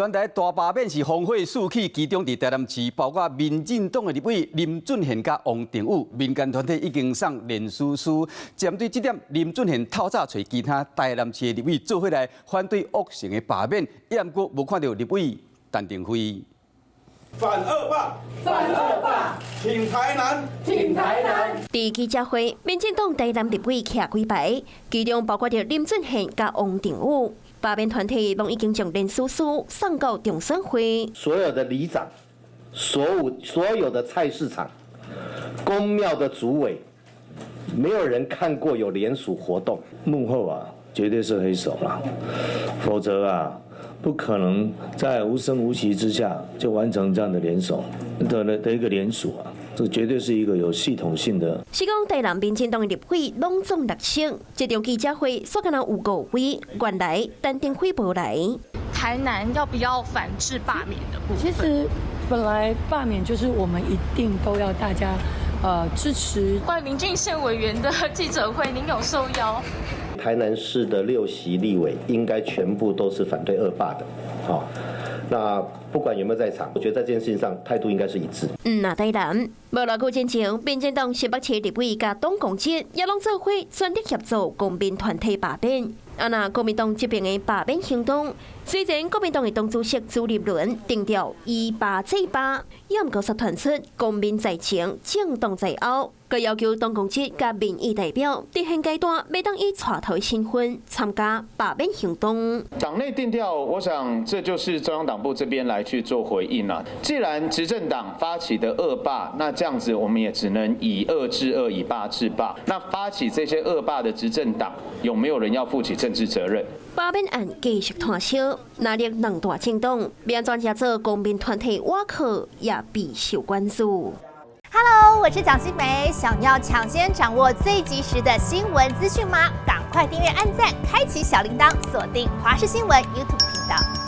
全台大罷免是烽火四起，其中佇台南市，包括民進黨的立委林俊憲佮王定宇，民間團體已經送聯署書，針對這點，林俊憲透早揣其他台南市的立委做伙來反對惡性的罷免，也毋過無看著立委陳亭妃。反惡霸，反惡霸，挺台南，挺台南。佇記者會，民進黨台南立委徛幾排，其中包括著林俊憲佮王定宇。罷免團體攏已經將聯署書送到中選會。所有的里長、所有的菜市場、宮廟的主委，沒有人看過有聯署活動。幕後啊，絕對是黑手啦，否則啊，不可能在無聲無息之下就完成這樣的聯手的一個聯署啊。這絕對是一個有系統性的。是講台南民進黨的立委攏總六席，這場記者會煞敢若有五位，原來陳亭妃無來。台南要不要反制罷免的部分？其實本來罷免就是我們一定都要大家支持。關於林俊憲委員的記者會，您有受邀？台南市的六席立委應該全部都是反對惡罷的，好。那不管有沒有在場，我覺得在這件事情上態度應該是一致。嗯，那台南無偌久之前，民進黨新北市立委佮董公哲也攏做伙全力協助公民團體罷免。啊，若國民黨這邊的罷免行動，雖然國民黨的黨主席朱立倫定調依罷制罷，也毋過煞傳出公民在前，政黨在後，閣要求黨公職佮民意代表佇現階段袂當以帶頭身份參加罷免行動。黨內定調，我想這就是中央黨部這邊來去做回應啦。既然執政黨發起的惡罷，那這樣子我們也只能以惡制惡，以罷制罷。那發起這些惡罷的執政黨，有沒有人要負起政治責任？罷免案繼續湠燒，藍綠兩大政黨，欲按怎做公民團體倚靠也備受關注。 Hello，我是蔣新梅，想要搶先掌握最及時的新聞資訊嗎？趕快訂閱、按讚、開啟小鈴鐺，鎖定華視新聞 YouTube 頻道。